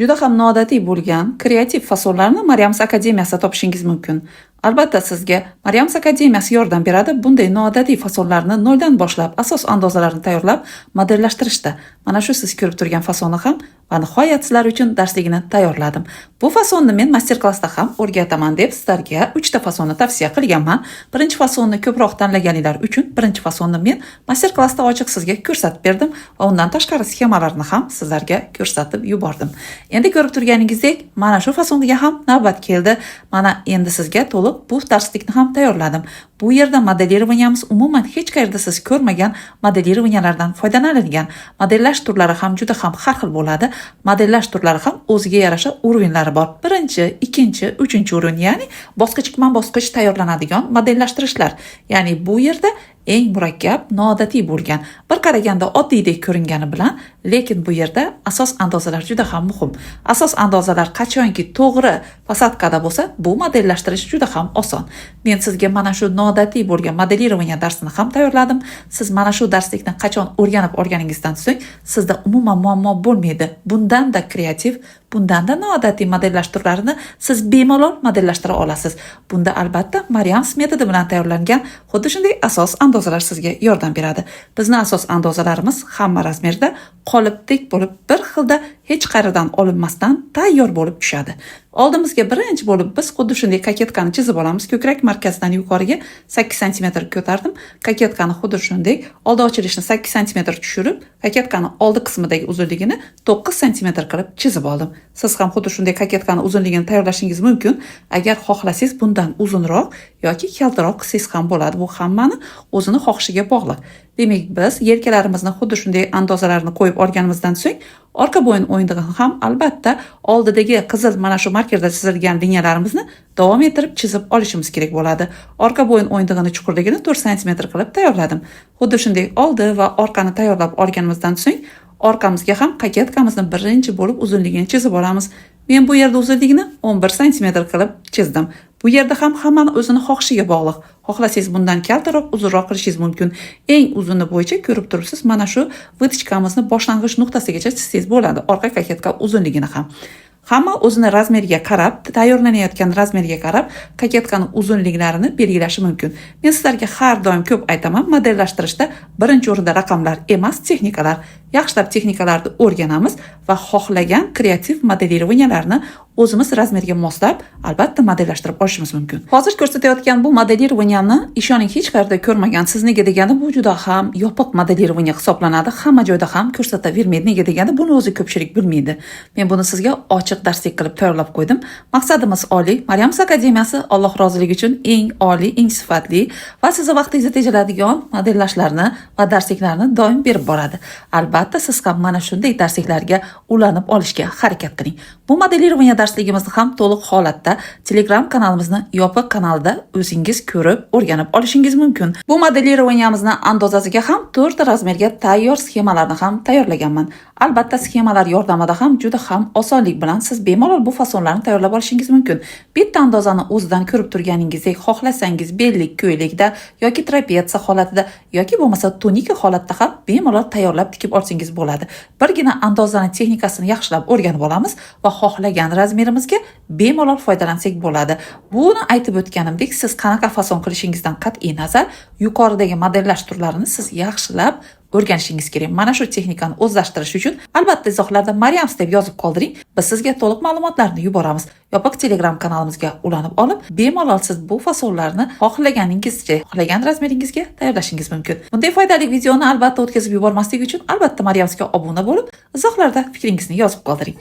Juda ham noodatiy bo'lgan kreativ fasonlarni Maryams akademiyasida topishingiz mumkin. Albatta, sizga Maryams akademiyasi yordam beradi bunday noodatiy fasonlarni noldan boshlab asos andozalarini tayyorlab modellashtirishda. Mana shu siz ko'rib turgan fasonni ham va nihoyat sizlar uchun darsligini tayyorladim. Bu fasonni men master-klassda ham o'rgataman deb sizlarga 3 ta fasonni tavsiya qilganman. Birinchi fasonni ko'proq tanlaganinglar uchun birinchi fasonni men master-klassda ochiq sizga ko'rsatib berdim va undan tashqari sxemalarni ham sizlarga ko'rsatib yubordim. Endi ko'rib turganingizdek, mana shu fasonga ham navbat keldi. Mana endi sizga to'liq bu darslikni ham tayyorladim. Bu yerda моделирования miz umuman hech qayerda siz ko'rmagan моделирования lardan foydalanilgan. Modellash turlari ham juda ham har xil bo'ladi. Modellash turlari ham o'ziga yarasha уровень lari bor. Birinchi, ikkinchi, uchinchi уровень, ya'ni bosqichma-bosqich tayyorlanadigan modellashtirishlar. Ya'ni bu yerda eng murakkab, noodatiy bo'lgan, bir qaraganda oddiydek ko'ringani bilan, lekin bu yerda asos andozalar juda ham muhim. Asos andozalar qachonki to'g'ri посадка da bo'lsa, bu modellashtirish juda ham oson. Men sizga mana shu noodatiy bo'lgan моделирование darsini ham tayyorladim. Siz mana shu darslikni qachon o'rganib olganingizdan so'ng sizda umuman muammo bo'lmaydi. Bundan-da kreativ, bundan-da noodatiy modellash turlarini siz bemalol modellashtira olasiz. Bunda albatta Maryams metodi bilan tayyorlangan xuddi shunday asos andozalar sizga yordam beradi. Bizni asos andozalarimiz hamma размер da qolipdek bo'lib bir xilda hech qayerdan olinmasdan tayyor bo'lib tushadi. Oldimizga birinchi bo'lib biz xuddi shunday кокетка ni chizib olamiz. Ko'krak markazidan yuqoriga 8 sm ko'tardim. Кокетка ni xuddi shunday oldi ochilishni 8 sm tushirib, кокетка ni oldi qismidagi uzunligini 9 sm qilib chizib oldim. Siz ham xuddi shunday кокетка ni uzunligini tayyorlashingiz mumkin. Agar xohlasangiz, bundan uzunroq yoki kaltaroq qilsangiz ham bo'ladi. Bu hammani o'zini xohishiga bog'liq. Demak, biz yelkalarimizni xuddi shunday andozalarni qo'yib olganimizdan so'ng orqa bo'yin o'yindig'ini ham albatta oldidagi qizil mana shu markerda chizilgan liniyalarimizni davom ettirib chizib olishimiz kerak bo'ladi. Orqa bo'yin o'yindig'ini chuqurligini 4 sm qilib tayyorladim. Xuddi shunday oldi va orqani tayyorlab olganimizdan so'ng orqamizga ham кокетка mizni birinchi bo'lib uzunligini chizib olamiz. Men bu yerda uzunligini 11 sm qilib chizdim. Bu yerda ham hammani o'zini xohishiga bog'liq. Xohlasangiz, bundan kaltaroq, uzunroq qilishingiz mumkin. Eng uzuni bo'yicha ko'rib turibsiz, mana shu выточка mizni boshlang'ich nuqtasigacha chizsangiz bo'ladi, orqa кокетка uzunligini ham. Hamma o'zini размер iga qarab, tayyorlanayotgan размер ga qarab кокетка ni uzunliklarini belgilashi mumkin. Men sizlarga har doim ko'p aytaman, modellashtirishda birinchi o'rinda raqamlar emas, texnikalar. Yaxshilab texnikalarni o'rganamiz va xohlagan kreativ моделирования larni o'zimiz размер ga moslab albatta modellashtirib olishimiz mumkin. Hozir ko'rsatayotgan bu моделирования ni, ishoning, hech qayerda ko'rmagansiz. Nega deganda, bu juda ham yopiq моделирование hisoblanadi. Hamma joyda ham ko'rsatavermaydi. Nega deganda, buni o'zi ko'pchilik bilmaydi. Men buni sizga ochiq darslik qilib tayyorlab qo'ydim. Maqsadimiz oliy. Maryams akademiyasi Alloh roziligi uchun eng oliy, eng sifatli va sizni vaqtingizni tejaladigan modellashlarni va darsliklarni doim berib boradi. Albatta, siz ham mana shunday darsliklarga ulanib olishga harakat qiling. Bu моделирование darsligimizni ham to'liq holatda Telegram kanalimizni yopiq kanalida o'zingiz ko'rib, o'rganib olishingiz mumkin. Bu моделирования mizni andozasiga ham to'rtta размер ga tayyor sxemalarni ham tayyorlaganman. Albatta, sxemalar yordamida ham juda ham osonlik bilan siz bemalol bu fasonlarni tayyorlab olishingiz mumkin. Bitta andozani o'zidan ko'rib turganingizdek, xohlasangiz bellik ko'ylakda yoki trapetsiya holatida yoki bo'lmasa tunika holatda ham bemalol tayyorlab tikib olsangiz bo'ladi. Birgina andozani texnikasini yaxshilab o'rganib olamiz va xohlagan размер imizga bemalol foydalansak bo'ladi. Buni aytib o'tganimdek, siz qanaqa fason qilishingizdan qat'iy nazar yuqoridagi modellash turlarini siz yaxshilab o'rganishingiz kerak. Mana shu texnikani o'zlashtirish uchun albatta izohlarda "Maryams" deb yozib qoldiring. Biz sizga to'liq ma'lumotlarni yuboramiz. Yopiq Telegram kanalimizga ulanib olib, bemalol siz bu fasonlarni xohlaganingizcha, xohlagan размер ingizga tayyorlashingiz mumkin. Bunday foydali videoni albatta o'tkazib yubormaslik uchun albatta Maryamsga obuna bo'lib, izohlarda fikringizni yozib qoldiring.